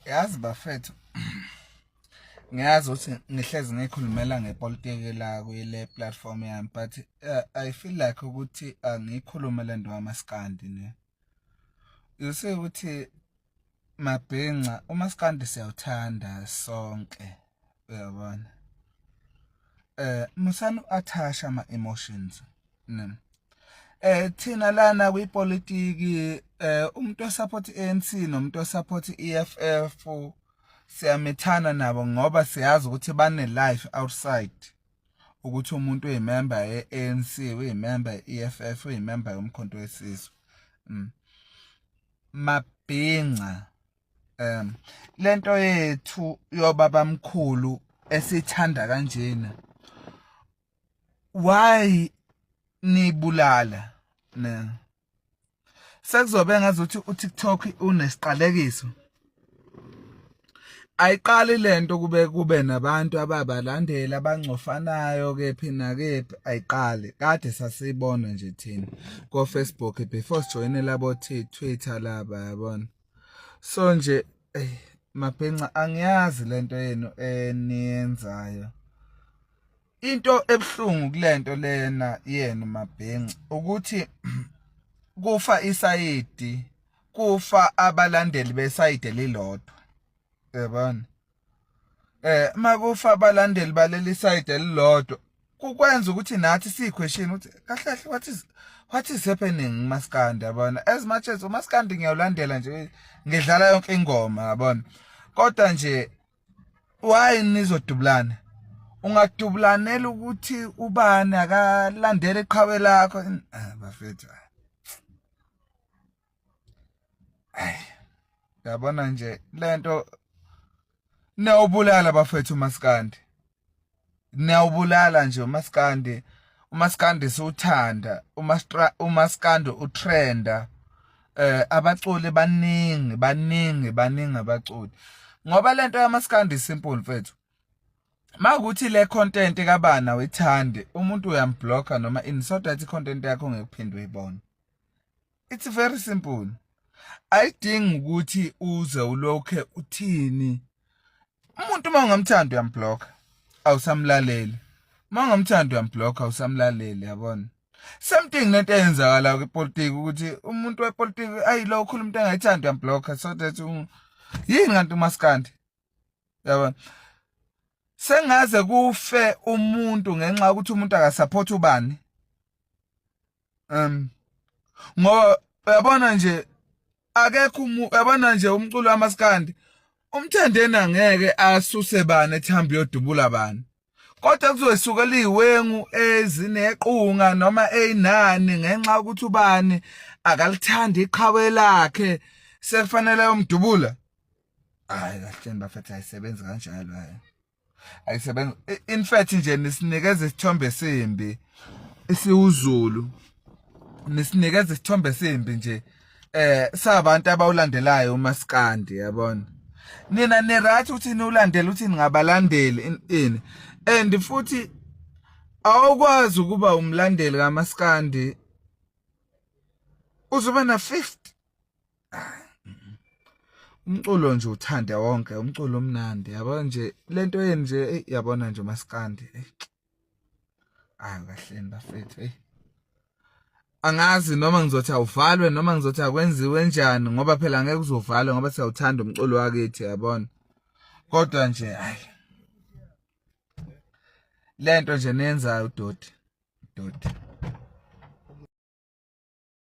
Yazi bafethu, ngiyazi ukuthi ngihlezi ngikhulumela ngepolitiki la kule platform yami, but I feel like ukuthi angikhulume le nto kamaskandi ne. You see ukuthi mabhinca, umaskandi siyawuthanda sonke, uyabona. Musani u-attach ama emotions ne. Thina lana kwipolitiki, umuntu osupport ANC nomuntu osupport EFF siyamithana nabo ngoba siyazi ukuthi bane life outside, ukuthi umuntu uyimember ye-ANC, uyimember ye-EFF, uyimember yoMkhonto weSizwe. Mabhinca, lento yethu yobabamkhulu esithanda kanjena, why nibulala ne? Sekuzobe ngazuthi uTikTok unesiqalekiso. Ayiqali lento kube nabantu ababalandeli abangcofanayo kephi nakephi, ayiqali. Kade sasibona nje thina ko Facebook before sijoyine labo Twitter laba, yabona. So nje, eh mabhinca, angiyazi lento yenu eniyenzayo. Into ebhlungu kulento lena yenu mabhinca ukuthi kufa isayidi, kufa abalandeli besayidi elilodwa, yabona. Makufa abalandeli baleli side elilodwa, kukwenza ukuthi nathi siyiquestion ukuthi kahle kahle what is happening maskandi, yabona. As much as umaskandi ngiyawulandela nje, ngidlala yonke ingoma, yabona, kodwa nje why nizodubulana? Ungadubulanela ukuthi ubani akalandela iqhawe lakho? Ah, bafethu, ay, yabona nje lento niyawubulala bafethu umaskandi, niyawubulala nje umaskandi. Umaskandi siwuthanda, umaskandi utrenda, abaculi baningi, baningi, baningi abaculi, ngoba lento yamaskandi simple mfethu. Makuthi le content kabana awuyithandi, umuntu uyamblocka noma in so that content yakho ngeke uyibone. It's very simple, ayidingi ukuthi uze ulokhe uthini. Umuntu uma ungamthandi uyamblocka, awusamlaleli. Uma ungamthandi uyamblocka, awusamlaleli, yabona. Same thing lento eyenzakala kwipolitiki, ukuthi umuntu wepolitiki ayi lo ukhuluma into engayithandi, uyamblocka so that yini kanti umaskandi, yabona. Sengaze kufe umuntu ngenxa yokuthi umuntu akasupport ubani, ngoba uyabona nje akekho, uyabona nje umculo wamaskandi, umthandeni angeke asuse bani ethambi yodubula bani, kodwa kuzoyisukela iziwengu ezinequnga noma eyinani ngenxa yokuthi ubani akalithandi iqhawe lakhe, sekufanele ayomdubula. Hayi kahle bafethu, ayisebenzi kanjalo, hayi, ayisebenzi. In fact nje nisinikeza isithombe simbi isiwuzulu, nisinikeza isithombe simbi nje sabantu abawulandelayo umaskandi, yabona. Nina ni right ukuthi niwulandele, ukuthi ningabalandeli ini, and futhi awukwazi ukuba umlandeli kaMaskandi uzoba na 50. Umculo nje uthande wonke umculo omnandi, yabo nje lento yeni nje, yabona nje umaskandi. Hayi kahleni bafethu, hey, angazi noma ngizothi awuvalwe noma ngizothi akwenziwe njani, ngoba phela ngeke uzovalwe ngoba siyawuthanda umculo wakithi, yabona. Kodwa nje hayi, lento nje nenzayo udoti, udoti.